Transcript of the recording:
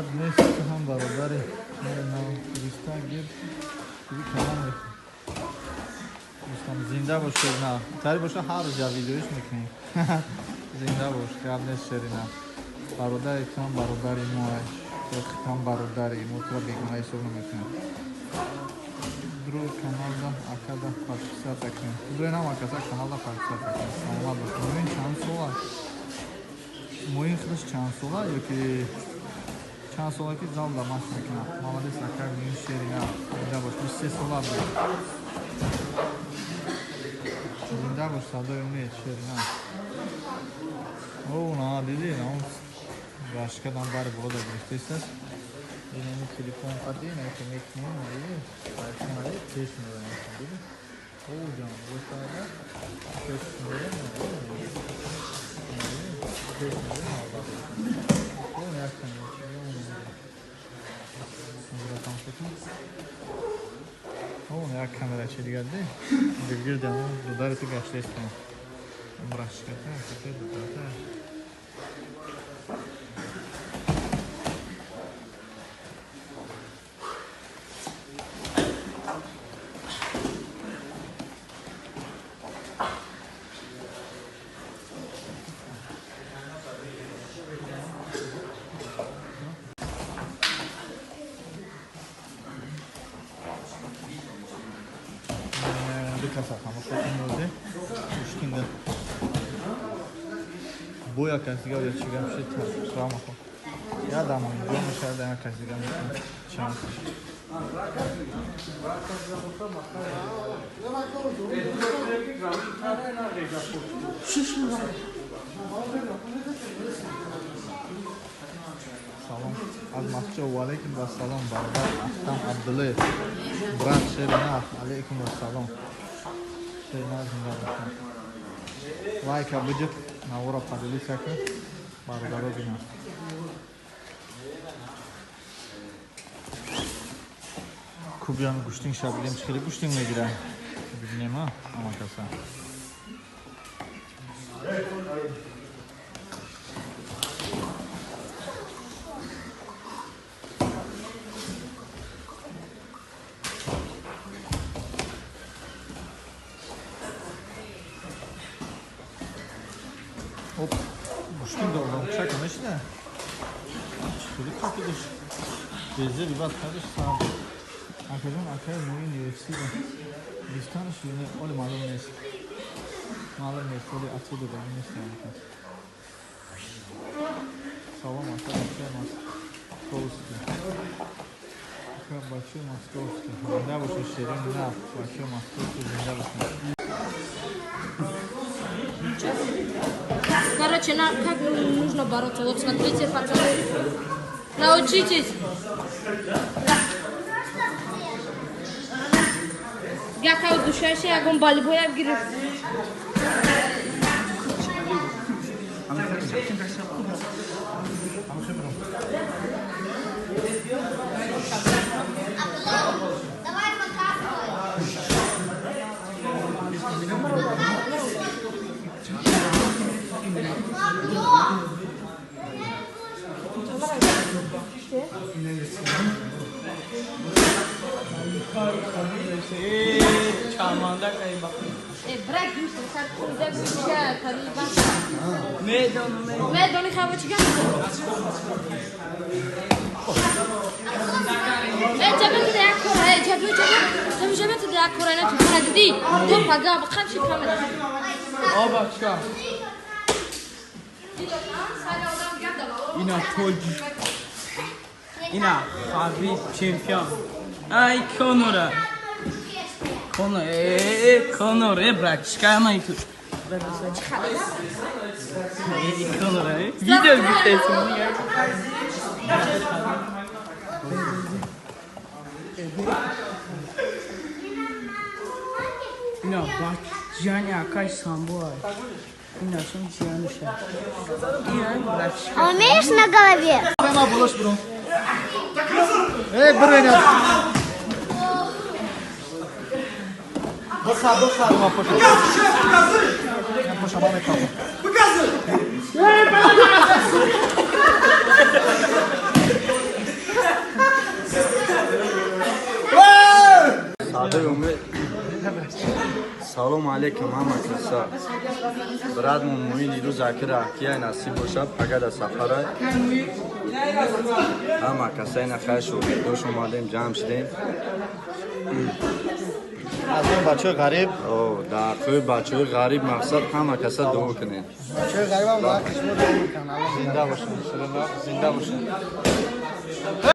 Гап нест, ту ҳам бародари море нав гирифта гир диги канал мекунӣ. Рустам, зинда бош, Шерина. Тари боша, ҳар рӯз як видеоиш мекунем. Зинда бош, гап нест, Шерина. Бародари ту ҳам бародари мо, ҳам бародари мо, туро бегуна ҳисоб намекунем. Друг каналда акада подписаться кунем. Дуенам акаса каналда подписаться кунем. Саломат бош. Муин чанд сола? Муин худаш чанд сола ёки чанд сола ки залда машқ мекунад? Молодец, ака Муин, Шерина. Зинда бош. 23 сола буд. Зинда бош, садои умед, Шерина. О, на, диди, он рашкадан бари болода гирифтааст. Инами телефон қади, ина ки мекунем, диди, айфон пеш мебарем, диди. О, ҷон, бошада пеш мебарем, пеш мебарем, албатта. О, як камера, тамошо кун. О, як камера чи дигар, ди? Дилгирди ҳамон дудари ту гаштаистам. Рашката, дудата. Ду каса тамошо кунем, гӯштинда. Бо як кас дига ё чӣ гап шид, рамахо. Я дам инҷо мешавад, як кас дига мекунем. Чанд. Салом аз Москва, ва алейкум ассалом, бародар Ахтам Абдуллаев. Брат Шерина, алейкум ассалом. Шерина, зинда бошед. Лайка биҷиқ, навора поделиться кун, бародаро бинанд. Кубиям гӯштин шабилем, хеле гӯштин мегирам. Бибинем, а, ҳама каса. Оп, гӯштин дордам, чака мешина? Хеле қапидиш. Безе бибад кардиш сар. Акаҷон, акаи Муин UFC гирифтанаш ё не, оли маълум нест. Маълум нест, оли отсюда да нест. Салом, ака, бачаи московский. Ака, бачаи московский. Зинда бошед, Шерин, на, бачаи московский, зинда бошед. Короче, на, как нужно бороться? Вот смотрите, пацаны. Научитесь. Яка душаше ягон балбоя гирифт. Давай показывай. Э, брат, сад 15 гуша кариба. Медони хаво чӣ гап? Э, ҷабе ту як кора, э, ҷабе, ҷабе, ҷабе, ҷабе ту як кора, на ту кора дидӣ? То пага қамши камера. Оба чикар? Ина тоҷ. Ина Хабиб чемпион. Ай Конора. Конор, э, Конор, э, брат, чикар май ту? Э, Конор, э. Видео гуфтесим. Ина бач ҷани акай самбо ай. Ина шон ҷаниша. Ина брат. А умеешь на голове? Ма болош бурум. Эй, бирена. Бихар, бихар, ма поша. Поша, ма мекапам. Садои умед. Салом алейкум, ҳама каса. Брат мо Муин ирӯз акира кия насиб бошад, пага да сафара. Ҳама каса ина хайр шогирдош омадем, ҷамъ шудем. Аз он бачаҳои ғариб. О, дар ҳаққи бачаҳои ғариб мақсад ҳама каса дуо кунед. Бачаҳои ғарибам дар ҳаққи шумо дуо мекунанд. Зинда бошед, зинда бошед.